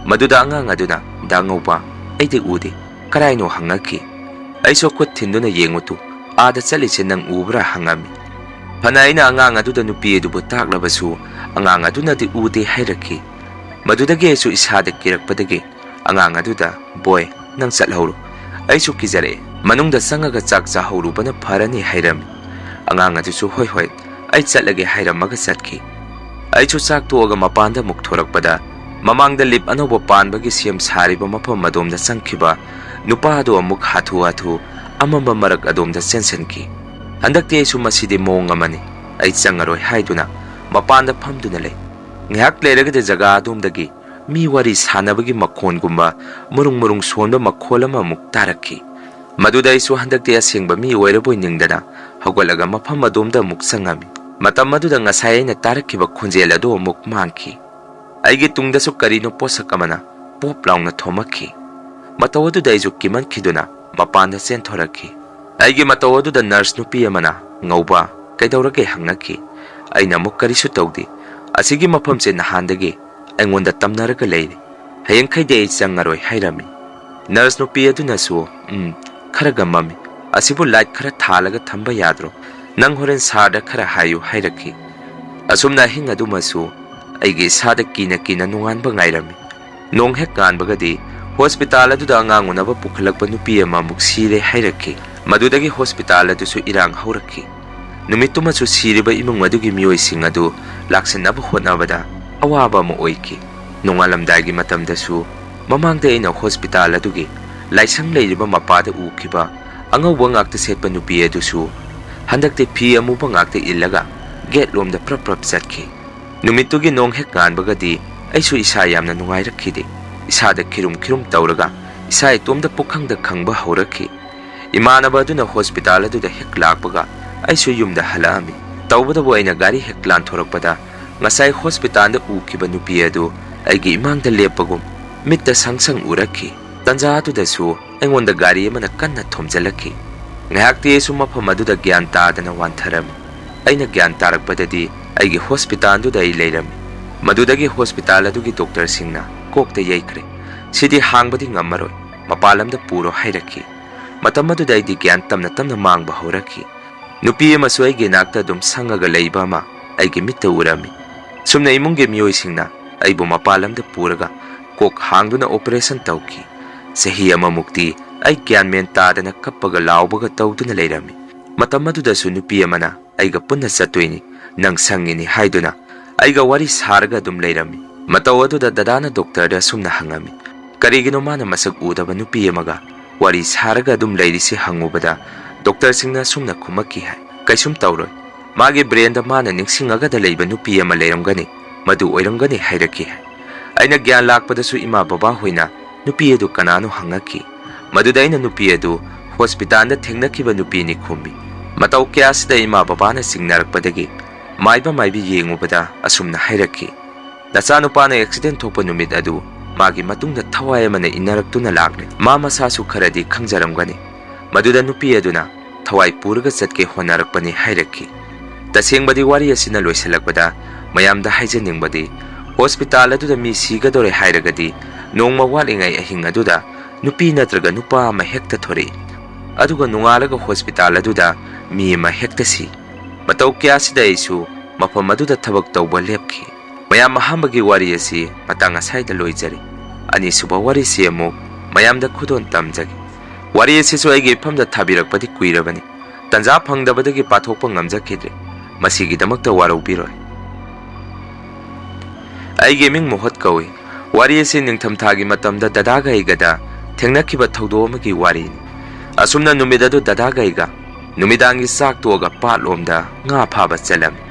ꯃꯗꯨꯗ ꯑꯉꯥꯡ ꯑꯗꯨꯅ, "ꯗꯥ ꯉꯧꯕ, ꯑꯩꯗꯤ ꯎꯗꯦ, ꯀꯔꯥꯏꯅꯣ?" ꯍꯪꯉꯛꯈꯤ꯫ ꯑꯩꯁꯨ ꯈꯨꯠ ꯊꯤꯟꯗꯨꯅ, "ꯌꯦꯡꯉꯨ ꯇꯨ, ꯑꯥꯗ ꯆꯠꯂꯤꯁꯦ ꯅꯪ ꯎꯕ꯭ꯔꯥ?" ꯍꯪꯉꯝꯃꯤ꯫ ꯐꯅ ꯑꯩꯅ ꯑꯉꯥꯡ ꯑꯗꯨꯗ ꯅꯨꯄꯤ ꯑꯗꯨꯕꯨ ꯇꯥꯛꯂꯕꯁꯨ ꯑꯉꯥꯡ ꯑꯗꯨꯅꯗꯤ ꯎꯗꯦ ꯍꯥꯏꯔꯛꯈꯤ꯫ ꯃꯗꯨꯗꯒꯤ ꯑꯩꯁꯨ ꯏꯁꯥꯗ ꯀꯤꯔꯛꯄꯗꯒꯤ ꯑꯉꯥꯡ ꯑꯗꯨꯗ, "ꯕꯣꯏ, ꯅꯪ ꯆꯠꯍꯧꯔꯣ꯫ ꯑꯩꯁꯨ ꯀꯤꯖꯔꯛꯑꯦ꯫ ꯃꯅꯨꯡꯗ ꯆꯪꯉꯒ ꯆꯥꯛ ꯆꯥꯍꯧꯔꯨꯕꯅ ꯐꯔꯅꯤ" ꯍꯥꯏꯔꯝꯃꯤ꯫ ꯑꯉꯥꯡ ꯑꯗꯨꯁꯨ, "ꯍꯣꯏ, ꯍꯣꯏ, ꯑꯩ ꯆꯠꯂꯒꯦ" ꯍꯥꯏꯔꯝꯃꯒ ꯆꯠꯈꯤ꯫ ꯑꯩꯁꯨ ꯆꯥꯛ ꯇꯣꯛꯑꯒ ꯃꯄꯥꯟꯗ ꯑꯃꯨꯛ ꯊꯣꯔꯛꯄꯗ, ꯃꯃꯥꯡꯗ ꯂꯤꯞ ꯑꯅꯧꯕ ꯄꯥꯟꯕꯒꯤ ꯁꯦꯝ ꯁꯥꯔꯤꯕ ꯃꯐꯝ ꯑꯗꯣꯝꯗ ꯆꯪꯈꯤꯕ ꯅꯨꯄꯥ ꯑꯗꯨ ꯑꯃꯨꯛ ꯍꯥꯊꯨ ꯍꯥꯊꯨ ꯑꯃꯝꯕ ꯃꯔꯛ ꯑꯗꯣꯝꯗ ꯆꯦꯟꯁꯤꯟꯈꯤ꯫ ꯍꯟꯗꯛꯇꯤ ꯑꯩꯁꯨ ꯃꯁꯤꯗꯤ ꯃꯑꯣꯡ ꯑꯃꯅꯤ, ꯑꯩ ꯆꯪꯉꯔꯣꯏ ꯍꯥꯏꯗꯨꯅ ꯃꯄꯥꯟꯗ ꯐꯝꯗꯨꯅ ꯂꯩ꯫ ꯉꯥꯏꯍꯥꯛ ꯂꯩꯔꯒꯗꯤ ꯖꯒꯥ ꯑꯗꯣꯝꯗꯒꯤ ꯃꯤ ꯋꯥꯔꯤ ꯁꯥꯟꯅꯕꯒꯤ ꯃꯈꯣꯟꯒꯨꯝꯕ ꯃꯔꯨꯡ ꯃꯔꯨꯡ ꯁꯣꯟꯕ ꯃꯈꯣꯜ ꯑꯃ ꯑꯃꯨꯛ ꯇꯥꯔꯛꯈꯤ꯫ ꯃꯗꯨꯗ ꯑꯩꯁꯨ ꯍꯟꯗꯛꯇꯤ ꯑꯁꯦꯡꯕ ꯃꯤ ꯑꯣꯏꯔꯕꯣꯏ ꯅꯤꯡꯗꯅ ꯍꯧꯒꯠꯂꯒ ꯃꯐꯝ ꯑꯗꯣꯝꯗ ꯑꯃꯨꯛ ꯆꯪꯉꯝꯃꯤ꯫ ꯃꯇꯝ ꯑꯗꯨꯗ ꯉꯁꯥꯏ ꯑꯩꯅ ꯇꯥꯔꯛꯈꯤꯕ ꯈꯣꯟꯖꯦꯜ ꯑꯗꯨ ꯑꯃꯨꯛ ꯃꯥꯡꯈꯤ꯫ ꯑꯩꯒꯤ ꯇꯨꯡꯗꯁꯨ ꯀꯔꯤꯅꯣ ꯄꯣꯠꯁꯛ ꯑꯃꯅ ꯄꯣꯞ ꯂꯥꯎꯅ ꯊꯣꯝꯃꯛꯈꯤ꯫ ꯃꯇꯧ ꯑꯗꯨꯗ ꯑꯩꯁꯨ ꯀꯤꯃꯟꯈꯤꯗꯨꯅ ꯃꯄꯥꯟꯗ ꯆꯦꯟꯊꯣꯔꯛꯈꯤ꯫ ꯑꯩꯒꯤ ꯃꯇꯧ ꯑꯗꯨꯗ ꯅꯔꯁ ꯅꯨꯄꯤ ꯑꯃꯅ, "ꯉꯧꯕ, ꯀꯩꯗꯧꯔꯒꯦ?" ꯍꯪꯉꯛꯈꯤ꯫ ꯑꯩꯅ ꯑꯃꯨꯛ, "ꯀꯔꯤꯁꯨ ꯇꯧꯗꯦ, ꯑꯁꯤꯒꯤ ꯃꯐꯝꯁꯦ ꯅꯍꯥꯟꯗꯒꯤ ꯑꯩꯉꯣꯟꯗ ꯇꯝꯅꯔꯒ ꯂꯩꯔꯦ, ꯍꯌꯦꯡꯈꯩꯗꯤ ꯑꯩ ꯆꯪꯉꯔꯣꯏ" ꯍꯥꯏꯔꯝꯃꯤ꯫ ꯅꯔꯁ ꯅꯨꯄꯤ ꯑꯗꯨꯅꯁꯨ, "ꯎꯝ, ꯈꯔꯒ ꯃꯝꯃꯤ, ꯑꯁꯤꯕꯨ ꯂꯥꯏꯠ ꯈꯔ ꯊꯥꯜꯂꯒ ꯊꯝꯕ ꯌꯥꯗ꯭ꯔꯣ? ꯅꯪ ꯍꯣꯔꯦꯟ ꯁꯥꯔꯗ ꯈꯔ ꯍꯥꯏꯌꯨ" ꯍꯥꯏꯔꯛꯈꯤ꯫ ꯑꯁꯨꯝꯅ ꯑꯍꯤꯡ ꯑꯗꯨꯃꯁꯨ ꯑꯩꯒꯤ ꯏꯁꯥꯗ ꯀꯤꯅ ꯀꯤꯅ ꯅꯣꯡꯉꯥꯟꯕ ꯉꯥꯏꯔꯝꯃꯤ꯫ ꯅꯣꯡ ꯍꯦꯛ ꯉꯥꯟꯕꯒꯗꯤ ꯍꯣꯁꯄꯤꯇꯥꯜ ꯑꯗꯨꯗ ꯑꯉꯥꯡ ꯎꯅꯕ ꯄꯨꯈꯠꯂꯛꯄ ꯅꯨꯄꯤ ꯑꯃ ꯑꯃꯨꯛ ꯁꯤꯔꯦ ꯍꯥꯏꯔꯛꯈꯤ꯫ ꯃꯗꯨꯗꯒꯤ ꯍꯣꯁꯄꯤꯇꯥꯜ ꯑꯗꯨꯁꯨ ꯏꯔꯥꯡ ꯍꯧꯔꯛꯈꯤ꯫ ꯅꯨꯃꯤꯠꯇꯨꯃꯁꯨ ꯁꯤꯔꯤꯕ ꯏꯃꯨꯡ ꯑꯗꯨꯒꯤ ꯃꯤꯑꯣꯏꯁꯤꯡ ꯑꯗꯨ ꯂꯥꯛꯁꯤꯟꯅꯕ ꯍꯣꯠꯅꯕꯗ ꯑꯋꯥꯕ ꯑꯃ ꯑꯣꯏꯈꯤ꯫ ꯅꯣꯡꯉꯥꯜꯂꯝꯗꯥꯏꯒꯤ ꯃꯇꯝꯗꯁꯨ ꯃꯃꯥꯡꯗ ꯑꯩꯅ ꯍꯣꯁꯄꯤꯇꯥꯜ ꯑꯗꯨꯒꯤ ꯂꯥꯏꯁꯪ ꯂꯩꯔꯤꯕ ꯃꯄꯥꯗ ꯎꯈꯤꯕ ꯑꯉꯧꯕ ꯉꯥꯛꯇ ꯁꯦꯠꯄ ꯅꯨꯄꯤ ꯑꯗꯨꯁꯨ ꯍꯟꯗꯛꯇꯤ ꯐꯤ ꯑꯃꯨꯕ ꯉꯥꯛꯇ ꯏꯜꯂꯒ ꯒꯦꯠ ꯂꯣꯝꯗ ꯄ꯭ꯔꯞ ꯄ꯭ꯔꯞ ꯆꯠꯈꯤ꯫ ꯅꯨꯃꯤꯠꯇꯨꯒꯤ ꯅꯣꯡ ꯍꯦꯛ ꯉꯥꯟꯕꯒꯗꯤ ꯑꯩꯁꯨ ꯏꯁꯥ ꯌꯥꯝꯅ ꯅꯨꯡꯉꯥꯏꯔꯛꯈꯤꯗꯦ꯫ ꯏꯁꯥꯗ ꯈꯤꯔꯨꯝ ꯈꯤꯔꯨꯝ ꯇꯧꯔꯒ ꯏꯁꯥ ꯏꯇꯣꯝꯇ ꯄꯨꯈꯪꯗ ꯈꯪꯕ ꯍꯧꯔꯛꯈꯤ꯫ ꯏꯃꯥꯟꯅꯕ ꯑꯗꯨꯅ ꯍꯣꯁꯄꯤꯇꯥꯜ ꯑꯗꯨꯗ ꯍꯦꯛ ꯂꯥꯛꯄꯒ ꯑꯩꯁꯨ ꯌꯨꯝꯗ ꯍꯜꯂꯛꯑꯝꯃꯤ꯫ ꯇꯧꯕꯇꯕꯨ ꯑꯩꯅ ꯒꯥꯔꯤ ꯍꯦꯛ ꯂꯥꯟꯊꯣꯔꯛꯄꯗ ꯉꯁꯥꯏ ꯍꯣꯁꯄꯤꯇꯥꯜꯗ ꯎꯈꯤꯕ ꯅꯨꯄꯤ ꯑꯗꯨ ꯑꯩꯒꯤ ꯏꯃꯥꯡꯗ ꯂꯦꯞꯄꯒꯨꯝ ꯃꯤꯠꯇ ꯁꯪ ꯁꯪ ꯎꯔꯛꯈꯤ꯫ ꯇꯟꯖꯥ ꯑꯗꯨꯗꯁꯨ ꯑꯩꯉꯣꯟꯗ ꯒꯥꯔꯤ ꯑꯃꯅ ꯀꯟꯅ ꯊꯣꯝꯖꯤꯜꯂꯛꯈꯤ꯫ ꯉꯥꯏꯍꯥꯛꯇꯤ ꯑꯩꯁꯨ ꯃꯐꯝ ꯑꯗꯨꯗ ꯒ꯭ꯌꯥꯟ ꯇꯥꯗꯅ ꯋꯥꯟꯊꯔꯝꯃꯤ꯫ ꯑꯩꯅ ꯒ꯭ꯌꯥꯟ ꯇꯥꯔꯛꯄꯗꯗꯤ ꯑꯩꯒꯤ ꯍꯣꯁꯄꯤꯇꯥꯜꯗꯨꯗ ꯑꯩ ꯂꯩꯔꯝꯃꯤ꯫ ꯃꯗꯨꯗꯒꯤ ꯍꯣꯁꯄꯤꯇꯥꯜ ꯑꯗꯨꯒꯤ ꯗꯣꯛꯇꯔꯁꯤꯡꯅ ꯀꯣꯛꯇ ꯌꯩꯈ꯭ꯔꯦ꯫ "ꯁꯤꯗꯤ ꯍꯥꯡꯕꯗꯤ ꯉꯝꯃꯔꯣꯏ, ꯃꯄꯥꯟ ꯂꯝꯗ ꯄꯨꯔꯣ" ꯍꯥꯏꯔꯛꯈꯤ꯫ ꯃꯇꯝ ꯑꯗꯨꯗ ꯑꯩꯗꯤ ꯒ꯭ꯌꯥꯟ ꯇꯞꯅ ꯇꯞꯅ ꯃꯥꯡꯕ ꯍꯧꯔꯛꯈꯤ꯫ ꯅꯨꯄꯤ ꯑꯃꯁꯨ ꯑꯩꯒꯤ ꯏꯅꯥꯛꯇ ꯑꯗꯨꯝ ꯁꯪꯉꯒ ꯂꯩꯕ ꯑꯃ ꯑꯩꯒꯤ ꯃꯤꯠꯇ ꯎꯔꯝꯃꯤ꯫ ꯁꯨꯝꯅ ꯏꯃꯨꯡꯒꯤ ꯃꯤꯑꯣꯏꯁꯤꯡꯅ ꯑꯩꯕꯨ ꯃꯄꯥꯟ ꯂꯝꯗ ꯄꯨꯔꯒ ꯀꯣꯛ ꯍꯥꯡꯗꯨꯅ ꯑꯣꯄꯔꯦꯁꯟ ꯇꯧꯈꯤ꯫ ꯆꯍꯤ ꯑꯃꯃꯨꯛꯇꯤ ꯑꯩ ꯒ꯭ꯌꯥꯟ ꯃꯦꯟ ꯇꯥꯗꯅ ꯀꯞꯄꯒ ꯂꯥꯎꯕꯒ ꯇꯧꯗꯨꯅ ꯂꯩꯔꯝꯃꯤ꯫ ꯃꯇꯝ ꯑꯗꯨꯗꯁꯨ ꯅꯨꯄꯤ ꯑꯃꯅ, "ꯑꯩꯒ ꯄꯨꯟꯅ ꯆꯠꯇꯣꯏꯅꯤ, ꯅꯪ ꯁꯪꯉꯤꯅꯤ" ꯍꯥꯏꯗꯨꯅ ꯑꯩꯒ ꯋꯥꯔꯤ ꯁꯥꯔꯒ ꯑꯗꯨꯝ ꯂꯩꯔꯝꯃꯤ꯫ ꯃꯇꯧ ꯑꯗꯨꯗ ꯗꯗꯥꯅ ꯗꯣꯛꯇꯔꯗ ꯑꯁꯨꯝꯅ ꯍꯪꯉꯝꯃꯤ, "ꯀꯔꯤꯒꯤꯅꯣ ꯃꯥꯅ ꯃꯁꯛ ꯎꯗꯕ ꯅꯨꯄꯤ ꯑꯃꯒ ꯋꯥꯔꯤ ꯁꯥꯔꯒ ꯑꯗꯨꯝ ꯂꯩꯔꯤꯁꯤ ꯍꯪꯉꯨꯕꯗ ꯗꯣꯛꯇꯔꯁꯤꯡꯅ ꯑꯁꯨꯝꯅ ꯈꯨꯝꯃꯛꯈꯤ ꯍꯥꯏ, "ꯀꯩꯁꯨꯝ ꯇꯧꯔꯣꯏ꯫ ꯃꯥꯒꯤ ꯕ꯭ꯔꯦꯟꯗ ꯃꯥꯅ ꯅꯤꯡꯁꯤꯡꯉꯒꯗ ꯂꯩꯕ ꯅꯨꯄꯤ ꯑꯃ ꯂꯩꯔꯝꯒꯅꯤ, ꯃꯗꯨ ꯑꯣꯏꯔꯝꯒꯅꯤ" ꯍꯥꯏꯔꯛꯈꯤ ꯍꯥꯏ꯫ ꯑꯩꯅ ꯒ꯭ꯌꯥꯟ ꯂꯥꯛꯄꯗꯁꯨ ꯏꯃꯥ ꯕꯕꯥ ꯍꯣꯏꯅ ꯅꯨꯄꯤ ꯑꯗꯨ ꯀꯅꯥꯅꯣ ꯍꯪꯉꯛꯈꯤ꯫ ꯃꯗꯨꯗ ꯑꯩꯅ ꯅꯨꯄꯤ ꯑꯗꯨ ꯍꯣꯁꯄꯤꯇꯥꯜꯗ ꯊꯦꯡꯅꯈꯤꯕ ꯅꯨꯄꯤꯅꯤ ꯈꯨꯝꯃꯤ꯫ ꯃꯇꯧ ꯀꯌꯥꯁꯤꯗ ꯏꯃꯥ ꯕꯕꯥꯅ ꯆꯤꯡꯅꯔꯛꯄꯗꯒꯤ ꯃꯥꯏꯕ ꯃꯥꯏꯕꯤ ꯌꯦꯡꯉꯨꯕꯗ ꯑꯁꯨꯝꯅ ꯍꯥꯏꯔꯛꯈꯤ, "ꯅꯆꯥꯅꯨꯄꯥꯅ ꯑꯦꯛꯁꯤꯗꯦꯟ ꯊꯣꯛꯄ ꯅꯨꯃꯤꯠ ꯑꯗꯨ ꯃꯥꯒꯤ ꯃꯇꯨꯡꯗ ꯊꯋꯥꯏ ꯑꯃꯅ ꯏꯟꯅꯔꯛꯇꯨꯅ ꯂꯥꯛꯂꯦ꯫ ꯃꯥ ꯃꯁꯥꯁꯨ ꯈꯔꯗꯤ ꯈꯪꯖꯔꯝꯒꯅꯤ꯫ ꯃꯗꯨꯗ ꯅꯨꯄꯤ ꯑꯗꯨꯅ ꯊꯋꯥꯏ ꯄꯨꯔꯒ ꯆꯠꯀꯦ ꯍꯣꯠꯅꯔꯛꯄꯅꯤ" ꯍꯥꯏꯔꯛꯈꯤ꯫ ꯇꯁꯦꯡꯕꯗꯤ ꯋꯥꯔꯤ ꯑꯁꯤꯅ ꯂꯣꯏꯁꯤꯜꯂꯛꯄꯗ ꯃꯌꯥꯝꯗ ꯍꯥꯏꯖꯅꯤꯡꯕꯗꯤ, ꯍꯣꯁꯄꯤꯇꯥꯜ ꯑꯗꯨꯗ ꯃꯤ ꯁꯤꯒꯗꯧꯔꯦ ꯍꯥꯏꯔꯒꯗꯤ ꯅꯣꯡꯃ ꯋꯥꯠꯂꯤꯉꯩ ꯑꯍꯤꯡ ꯑꯗꯨꯗ ꯅꯨꯄꯤ ꯅꯠꯇ꯭ꯔꯒ ꯅꯨꯄꯥ ꯑꯃ ꯍꯦꯛꯇ ꯊꯣꯔꯛꯏ꯫ ꯑꯗꯨꯒ ꯅꯣꯡꯉꯥꯜꯂꯒ ꯍꯣꯁꯄꯤꯇꯥꯜ ꯑꯗꯨꯗ ꯃꯤ ꯑꯃ ꯍꯦꯛꯇ ꯁꯤ꯫ ꯃꯇꯧ ꯀꯌꯥꯁꯤꯗ ꯑꯩꯁꯨ ꯃꯐꯝ ꯑꯗꯨꯗ ꯊꯕꯛ ꯇꯧꯕ ꯂꯦꯞꯈꯤ꯫ ꯃꯌꯥꯝ, ꯑꯍꯥꯟꯕꯒꯤ ꯋꯥꯔꯤ ꯑꯁꯤ ꯃꯇꯥꯡ ꯑꯁꯥꯏꯗ ꯂꯣꯏꯖꯔꯤ꯫ ꯑꯅꯤꯁꯨꯕ ꯋꯥꯔꯤꯁꯤ ꯑꯃꯨꯛ ꯃꯌꯥꯝꯗ ꯈꯨꯗꯣꯜ ꯇꯝꯖꯒꯦ꯫ ꯋꯥꯔꯤ ꯑꯁꯤꯁꯨ ꯑꯩꯒꯤ ꯏꯐꯝꯗ ꯊꯥꯕꯤꯔꯛꯄꯗꯤ ꯀꯨꯏꯔꯕꯅꯤ꯫ ꯇꯟꯖꯥ ꯐꯪꯗꯕꯗꯒꯤ ꯄꯥꯊꯣꯛꯄ ꯉꯝꯖꯈꯤꯗ꯭ꯔꯦ꯫ ꯃꯁꯤꯒꯤꯗꯃꯛꯇ ꯋꯥꯔꯧꯕꯤꯔꯣꯏ꯫ ꯑꯩꯒꯤ ꯃꯤꯡ ꯃꯣꯍꯠ ꯀꯧꯏ꯫ ꯋꯥꯔꯤ ꯑꯁꯤ ꯅꯤꯡꯊꯝꯊꯥꯒꯤ ꯃꯇꯝꯗ ꯗꯗꯥꯒ ꯑꯩꯒꯗ ꯊꯦꯡꯅꯈꯤꯕ ꯊꯧꯗꯣꯛ ꯑꯃꯒꯤ ꯋꯥꯔꯤꯅꯤ꯫ ꯑꯁꯨꯝꯅ ꯅꯨꯃꯤꯠ ꯑꯗꯨ ꯗꯗꯥꯒ ꯑꯩꯒ ꯅꯨꯃꯤꯗꯥꯡꯒꯤ ꯆꯥꯛ ꯇꯣꯛꯑꯒ ꯄꯥꯠꯂꯣꯝꯗ ꯉꯥ ꯐꯥꯕ ꯆꯠꯂꯝꯃꯤ꯫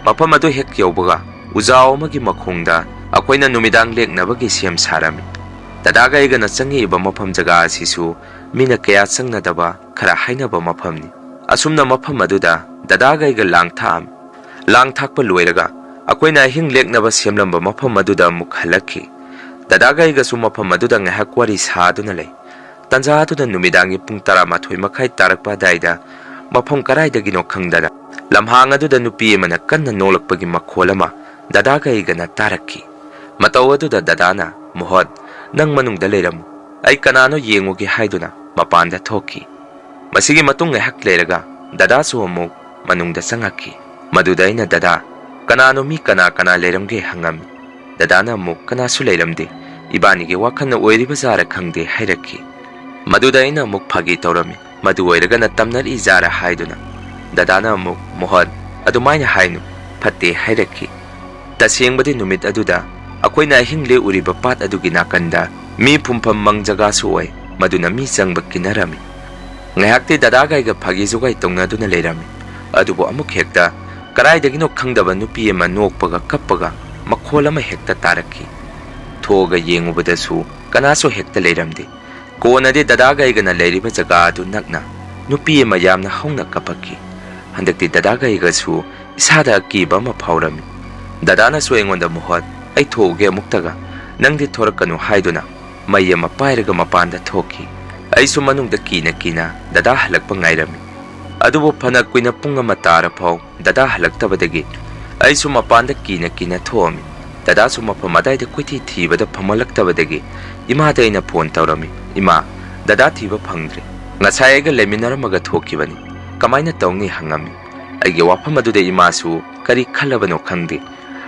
ꯃꯐꯝ ꯑꯗꯨ ꯍꯦꯛ ꯌꯧꯕꯒ ꯎꯖꯥꯎ ꯑꯃꯒꯤ ꯃꯈꯣꯡꯗ ꯑꯩꯈꯣꯏꯅ ꯅꯨꯃꯤꯗꯥꯡ ꯂꯦꯛꯅꯕꯒꯤ ꯁꯦꯝ ꯁꯥꯔꯝꯃꯤ꯫ ꯗꯗꯥꯒ ꯑꯩꯒꯅ ꯆꯪꯉꯛꯏꯕ ꯃꯐꯝ ꯖꯒꯥ ꯑꯁꯤꯁꯨ ꯃꯤꯅ ꯀꯌꯥ ꯆꯪꯅꯗꯕ ꯈꯔ ꯍꯥꯏꯅꯕ ꯃꯐꯝꯅꯤ꯫ ꯑꯁꯨꯝꯅ ꯃꯐꯝ ꯑꯗꯨꯗ ꯗꯗꯥꯒ ꯑꯩꯒ ꯂꯥꯡ ꯊꯥꯛꯑꯝꯃꯤ꯫ ꯂꯥꯡ ꯊꯥꯛꯄ ꯂꯣꯏꯔꯒ ꯑꯩꯈꯣꯏꯅ ꯑꯍꯤꯡ ꯂꯦꯛꯅꯕ ꯁꯦꯝꯂꯝꯕ ꯃꯐꯝ ꯑꯗꯨꯗ ꯑꯃꯨꯛ ꯍꯜꯂꯛꯈꯤ꯫ ꯗꯗꯥꯒ ꯑꯩꯒꯁꯨ ꯃꯐꯝ ꯑꯗꯨꯗ ꯉꯥꯏꯍꯥꯛ ꯋꯥꯔꯤ ꯁꯥꯗꯨꯅ ꯂꯩ꯫ ꯇꯟꯖꯥ ꯑꯗꯨꯗ ꯅꯨꯃꯤꯗꯥꯡꯒꯤ ꯄꯨꯡ ꯇꯔꯥꯃꯥꯊꯣꯏ ꯃꯈꯥꯏ ꯇꯥꯔꯛꯄ ꯑꯗꯥꯏꯗ ꯃꯐꯝ ꯀꯗꯥꯏꯗꯒꯤꯅꯣ ꯈꯪꯗꯅ ꯂꯝꯍꯥꯡ ꯑꯗꯨꯗ ꯅꯨꯄꯤ ꯑꯃꯅ ꯀꯟꯅ ꯅꯣꯛꯂꯛꯄꯒꯤ ꯃꯈꯣꯜ ꯑꯃ ꯗꯗꯥꯒ ꯑꯩꯒꯅ ꯇꯥꯔꯛꯈꯤ꯫ ꯃꯇꯧ ꯑꯗꯨꯗ ꯗꯗꯥꯅ, "ꯃꯣꯍꯣꯠ, ꯅꯪ ꯃꯅꯨꯡꯗ ꯂꯩꯔꯝꯃꯨ, ꯑꯩ ꯀꯅꯥꯅꯣ ꯌꯦꯡꯉꯨꯒꯦ" ꯍꯥꯏꯗꯨꯅ ꯃꯄꯥꯟꯗ ꯊꯣꯛꯈꯤ꯫ ꯃꯁꯤꯒꯤ ꯃꯇꯨꯡ ꯉꯥꯏꯍꯥꯛ ꯂꯩꯔꯒ ꯗꯗꯥꯁꯨ ꯑꯃꯨꯛ ꯃꯅꯨꯡꯗ ꯆꯪꯉꯛꯈꯤ꯫ ꯃꯗꯨꯗ ꯑꯩꯅ, "ꯗꯗꯥ, ꯀꯅꯥꯅꯣ, ꯃꯤ ꯀꯅꯥ ꯀꯅꯥ ꯂꯩꯔꯝꯒꯦ?" ꯍꯪꯉꯝꯃꯤ꯫ ꯗꯗꯥꯅ ꯑꯃꯨꯛ, "ꯀꯅꯥꯁꯨ ꯂꯩꯔꯝꯗꯦ, ꯏꯕꯥꯅꯤꯒꯤ ꯋꯥꯈꯜꯅ ꯑꯣꯏꯔꯤꯕ ꯖꯥꯔ ꯈꯪꯗꯦ" ꯍꯥꯏꯔꯛꯈꯤ꯫ ꯃꯗꯨꯗ ꯑꯩꯅ ꯑꯃꯨꯛ ꯐꯥꯒꯤ ꯇꯧꯔꯝꯃꯤ, "ꯃꯗꯨ ꯑꯣꯏꯔꯒꯅ ꯇꯝꯅꯔꯛꯏ ꯖꯥꯔ" ꯍꯥꯏꯗꯨꯅ꯫ ꯗꯗꯥꯅ ꯑꯃꯨꯛ, "ꯃꯣꯍꯣꯠ, ꯑꯗꯨꯃꯥꯏꯅ ꯍꯥꯏꯅꯨ, ꯐꯠꯇꯦ" ꯍꯥꯏꯔꯛꯈꯤ꯫ ꯇꯁꯦꯡꯕꯗꯤ ꯅꯨꯃꯤꯠ ꯑꯗꯨꯗ ꯑꯩꯈꯣꯏꯅ ꯑꯍꯤꯡ ꯂꯦꯛꯎꯔꯤꯕ ꯄꯥꯠ ꯑꯗꯨꯒꯤ ꯅꯥꯀꯟꯗ ꯃꯤ ꯐꯨꯝꯐꯝ ꯃꯪ ꯖꯒꯥꯁꯨ ꯑꯣꯏ꯫ ꯃꯗꯨꯅ ꯃꯤ ꯆꯪꯕ ꯀꯤꯅꯔꯝꯃꯤ꯫ ꯉꯥꯏꯍꯥꯛꯇꯤ ꯗꯗꯥꯒ ꯑꯩꯒ ꯐꯥꯒꯤ ꯖꯨꯒꯥꯏ ꯇꯧꯅꯗꯨꯅ ꯂꯩꯔꯝꯃꯤ꯫ ꯑꯗꯨꯕꯨ ꯑꯃꯨꯛ ꯍꯦꯛꯇ ꯀꯗꯥꯏꯗꯒꯤꯅꯣ ꯈꯪꯗꯕ ꯅꯨꯄꯤ ꯑꯃ ꯅꯣꯛꯄꯒ ꯀꯞꯄꯒ ꯃꯈꯣꯜ ꯑꯃ ꯍꯦꯛꯇ ꯇꯥꯔꯛꯈꯤ꯫ ꯊꯣꯛꯑꯒ ꯌꯦꯡꯉꯨꯕꯗꯁꯨ ꯀꯅꯥꯁꯨ ꯍꯦꯛꯇ ꯂꯩꯔꯝꯗꯦ꯫ ꯀꯣꯟꯅꯗꯤ ꯗꯗꯥꯒ ꯑꯩꯒꯅ ꯂꯩꯔꯤꯕ ꯖꯒꯥ ꯑꯗꯨ ꯅꯛꯅ ꯅꯨꯄꯤ ꯑꯃ ꯌꯥꯝꯅ ꯍꯧꯅ ꯀꯞꯄꯛꯈꯤ꯫ ꯍꯟꯗꯛꯇꯤ ꯗꯗꯥꯒ ꯑꯩꯒꯁꯨ ꯏꯁꯥꯗ ꯑꯀꯤꯕ ꯑꯃ ꯐꯥꯎꯔꯝꯃꯤ꯫ ꯗꯗꯥꯅꯁꯨ ꯑꯩꯉꯣꯟꯗ, "ꯃꯣꯍꯣꯠ, ꯑꯩ ꯊꯣꯛꯎꯒꯦ ꯑꯃꯨꯛꯇꯒ, ꯅꯪꯗꯤ ꯊꯣꯔꯛꯀꯅꯨ" ꯍꯥꯏꯗꯨꯅ ꯃꯩ ꯑꯃ ꯄꯥꯏꯔꯒ ꯃꯄꯥꯟꯗ ꯊꯣꯛꯈꯤ꯫ ꯑꯩꯁꯨ ꯃꯅꯨꯡꯗ ꯀꯤꯅ ꯀꯤꯅ ꯗꯗꯥ ꯍꯜꯂꯛꯄ ꯉꯥꯏꯔꯝꯃꯤ꯫ ꯑꯗꯨꯕꯨ ꯐꯅ ꯀꯨꯏꯅ, ꯄꯨꯡ ꯑꯃ ꯇꯥꯔ ꯐꯥꯎ ꯗꯗꯥ ꯍꯜꯂꯛꯇꯕꯗꯒꯤ ꯑꯩꯁꯨ ꯃꯄꯥꯟꯗ ꯀꯤꯅ ꯀꯤꯅ ꯊꯣꯛꯑꯝꯃꯤ꯫ ꯗꯗꯥꯁꯨ ꯃꯐꯝ ꯑꯗꯥꯏꯗ ꯀꯣꯏꯊꯤ ꯊꯤꯕꯗ ꯐꯪꯍꯜꯂꯛꯇꯕꯗꯒꯤ ꯏꯃꯥꯗ ꯑꯩꯅ ꯐꯣꯟ ꯇꯧꯔꯝꯃꯤ꯫ "ꯏꯃꯥ, ꯗꯗꯥ ꯊꯤꯕ ꯐꯪꯗ꯭ꯔꯦ꯫ ꯉꯁꯥꯏ ꯑꯩꯒ ꯂꯩꯃꯤꯟꯅꯔꯝꯃꯒ ꯊꯣꯛꯈꯤꯕꯅꯤ꯫ ꯀꯃꯥꯏꯅ ꯇꯧꯅꯤ?" ꯍꯪꯉꯝꯃꯤ꯫ ꯑꯩꯒꯤ ꯋꯥꯐꯝ ꯑꯗꯨꯗ ꯏꯃꯥꯁꯨ ꯀꯔꯤ ꯈꯜꯂꯕꯅꯣ ꯈꯪꯗꯦ꯫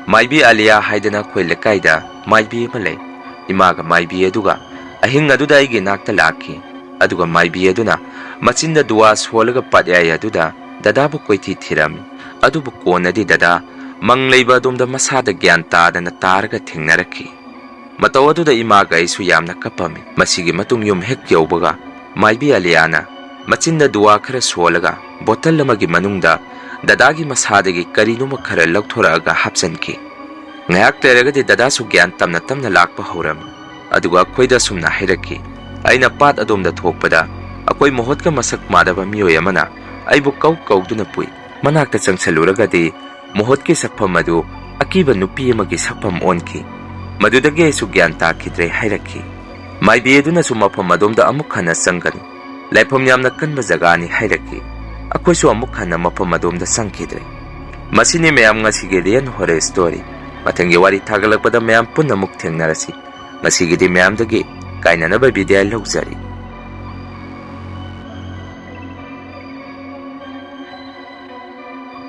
ꯃꯥꯏꯕꯤ ꯑꯂꯤꯌꯥ ꯍꯥꯏꯗꯅ ꯑꯩꯈꯣꯏ ꯂꯩꯀꯥꯏꯗ ꯃꯥꯏꯕꯤ ꯑꯃ ꯂꯩ꯫ ꯏꯃꯥꯒ ꯃꯥꯏꯕꯤ ꯑꯗꯨꯒ ꯑꯍꯤꯡ ꯑꯗꯨꯗ ꯑꯩꯒꯤ ꯏꯅꯥꯛꯇ ꯂꯥꯛꯈꯤ꯫ ꯑꯗꯨꯒ ꯃꯥꯏꯕꯤ ꯑꯗꯨꯅ ꯃꯆꯤꯟꯗ ꯗꯨꯋꯥ ꯁꯣꯜꯂꯒ ꯄꯥꯠꯌꯥꯏ ꯑꯗꯨꯗ ꯗꯗꯥꯕꯨ ꯀꯣꯏꯊꯤ ꯊꯤꯔꯝꯃꯤ꯫ ꯑꯗꯨꯕꯨ ꯀꯣꯟꯅꯗꯤ ꯗꯗꯥ ꯃꯪ ꯂꯩꯕ ꯑꯗꯣꯝꯗ ꯃꯁꯥꯗ ꯒ꯭ꯌꯥꯟ ꯇꯥꯗꯅ ꯇꯥꯔꯒ ꯊꯦꯡꯅꯔꯛꯈꯤ꯫ ꯃꯇꯧ ꯑꯗꯨꯗ ꯏꯃꯥꯒ ꯑꯩꯁꯨ ꯌꯥꯝꯅ ꯀꯞꯄꯝꯃꯤ꯫ ꯃꯁꯤꯒꯤ ꯃꯇꯨꯡ ꯌꯨꯝ ꯍꯦꯛ ꯌꯧꯕꯒ ꯃꯥꯏꯕꯤ ꯑꯂꯤꯌꯥꯅ ꯃꯆꯤꯟꯗ ꯗꯨꯋꯥ ꯈꯔ ꯁꯣꯜꯂꯒ ꯕꯣꯇꯜ ꯑꯃꯒꯤ ꯃꯅꯨꯡꯗ ꯗꯗꯥꯒꯤ ꯃꯁꯥꯗꯒꯤ ꯀꯔꯤꯅꯣꯃ ꯈꯔ ꯂꯧꯊꯣꯔꯛꯑꯒ ꯍꯥꯞꯆꯤꯟꯈꯤ꯫ ꯉꯥꯏꯍꯥꯛ ꯂꯩꯔꯒꯗꯤ ꯗꯗꯥꯁꯨ ꯒ꯭ꯌꯥꯟ ꯇꯞꯅ ꯇꯞꯅ ꯂꯥꯛꯄ ꯍꯧꯔꯝꯃꯤ꯫ ꯑꯗꯨꯒ ꯑꯩꯈꯣꯏꯗ ꯑꯁꯨꯝꯅ ꯍꯥꯏꯔꯛꯈꯤ, "ꯑꯩꯅ ꯄꯥꯠ ꯑꯗꯣꯝꯗ ꯊꯣꯛꯄꯗ ꯑꯩꯈꯣꯏ ꯃꯣꯍꯣꯠꯀ ꯃꯁꯛ ꯃꯥꯟꯅꯕ ꯃꯤꯑꯣꯏ ꯑꯃꯅ ꯑꯩꯕꯨ ꯀꯧ ꯀꯧꯗꯨꯅ ꯄꯨꯏ꯫ ꯃꯅꯥꯛꯇ ꯆꯪꯁꯜꯂꯨꯔꯒꯗꯤ ꯃꯣꯍꯣꯠꯀꯤ ꯁꯛꯐꯝ ꯑꯗꯨ ꯑꯀꯤꯕ ꯅꯨꯄꯤ ꯑꯃꯒꯤ ꯁꯛꯐꯝ ꯑꯣꯟꯈꯤ꯫ ꯃꯗꯨꯗꯒꯤ ꯑꯩꯁꯨ ꯒ꯭ꯌꯥꯟ ꯇꯥꯈꯤꯗ꯭ꯔꯦ" ꯍꯥꯏꯔꯛꯈꯤ꯫ ꯃꯥꯏꯕꯤ ꯑꯗꯨꯅꯁꯨ ꯃꯐꯝ ꯑꯗꯣꯝꯗ ꯑꯃꯨꯛ ꯍꯟꯅ ꯆꯪꯒꯅꯨ, ꯂꯥꯏꯐꯝ ꯌꯥꯝꯅ ꯀꯟꯕ ꯖꯒꯥꯅꯤ ꯍꯥꯏꯔꯛꯈꯤ꯫ ꯑꯩꯈꯣꯏꯁꯨ ꯑꯃꯨꯛ ꯍꯟꯅ ꯃꯐꯝ ꯑꯗꯣꯝꯗ ꯆꯪꯈꯤꯗ꯭ꯔꯦ꯫ ꯃꯁꯤꯅꯤ ꯃꯌꯥꯝ ꯉꯁꯤꯒꯤ ꯔꯤꯌꯦꯜ ꯍꯣꯔꯔ ꯁ꯭ꯇꯣꯔꯤ꯫ ꯃꯊꯪꯒꯤ ꯋꯥꯔꯤ ꯊꯥꯒꯠꯂꯛꯄꯗ ꯃꯌꯥꯝ ꯄꯨꯟꯅ ꯑꯃꯨꯛ ꯊꯦꯡꯅꯔꯁꯤ꯫ ꯉꯁꯤꯒꯤꯗꯤ ꯃꯌꯥꯝꯗꯒꯤ ꯀꯥꯏꯅꯅꯕ ꯕꯤꯗꯥꯏ ꯂꯧꯖꯔꯤ꯫